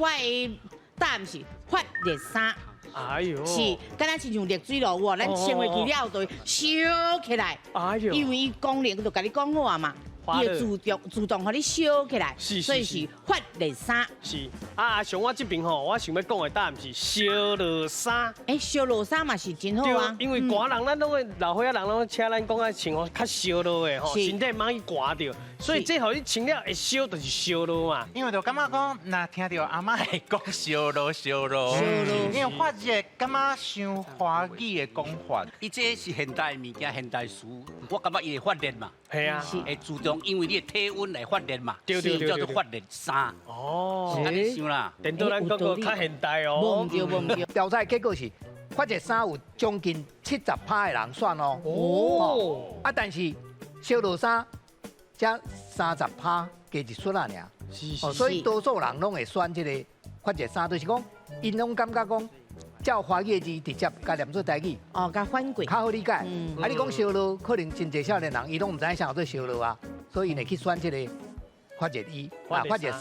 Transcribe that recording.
我的答案是發熱衫。哎喲，是，敢若親像熱水爐喎，咱穿落去了後就會燒起來。哎喲，因為伊功能就共你講好啊嘛，伊會自動予你燒起來，所以是發熱衫。是啊，像我這邊吼，我想欲講的答案是燒熱衫。欸，燒熱衫嘛是真好啊。因為寒人咱攏會老歲仔人攏請咱講愛穿予較燒熱的吼，身體莫去寒著，所以這予你穿了會燒，就是燒熱嘛。因為就感覺講，若聽著阿嬤會講燒熱燒熱，因為發熱感覺傷華語的講法。伊這是現代物件，現代詞，我感覺伊會發熱嘛。係啊，會自動因為你的體溫來發熱嘛，叫做發熱衫。哦，按呢想啦。顛倒咱講個較現代哦。無毋對，無毋對。調查結果是，發熱衫有將近70趴的人選哦。啊，但是燒熱衫才30趴加一撮仔爾。所以多數人攏會選這個發熱衫，就是講，𪜶攏感覺講，照華語的字直接共念做台語。哦，共反過。較好理解。啊，你講燒熱，可能真濟少年人伊攏毋知影啥叫做燒熱啊，所以𪜶會去選這個發熱衣啊，發熱衫。